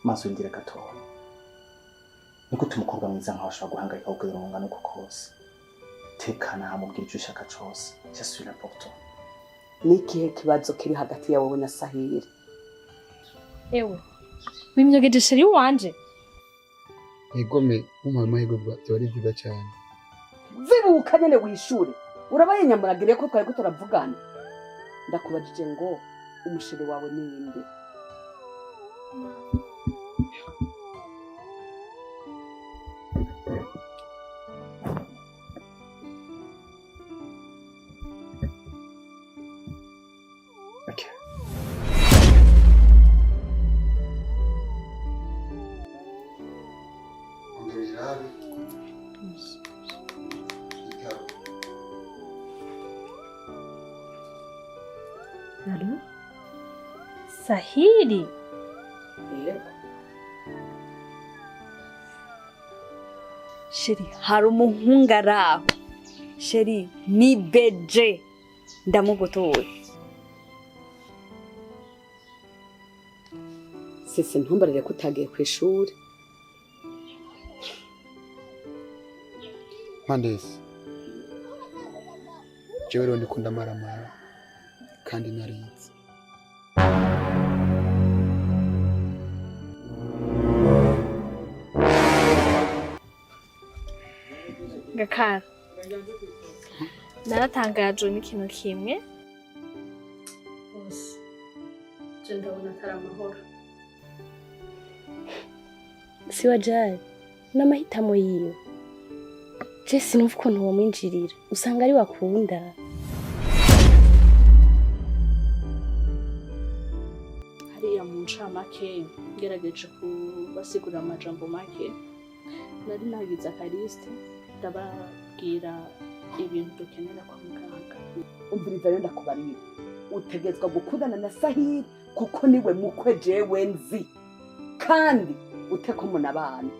Maso yindira gatoya. Ni gute umukobwa mwiza nkawe ashobora guhangayika kugira urungano uko kose? Tekana, hamubwira icyo ushaka cose. Je suis là pour toi. Ni ikihe kibazo kiri hagati ya wowe na Sahiri? Ewe, wimyogeje chéri wanje. Egome, umuha amahirwe byaba ari byiza cyane. Zibuka nyene wishure. Urabaye nyamuragiriye ko twari ko turavugana. Ndakubajije ngo umu chéri wawe ni nde? Okay. Ongera irabe igitabo. Allô? Sahiri. Yego. Chéri, hari umuhungu ari aho. Chéri, ni beje, ndamugutoye. Sese, ntumbarire ko utagiye ku ishuri. Mpandesi, jewe rero ndiko ndamaramara kandi narize. Gakara. Naratangajwe n'ikintu kimwe. Bose je ndabona atari amahoro. Siwajari n'amahitamo yiwe. Je sinumva ukuntu womwinjirira, usanga ari wakunda. Hariya mu ncamake, ngerageje kubasigurira amajambo make, nari nagize aka liste, ndababwira ibintu dukenera kwa muganga. Umviriza rero, ndakubarira, utegetswa gukundana na Sahiri kuko niwe mukwe jewe nzi, kandi uteko abana.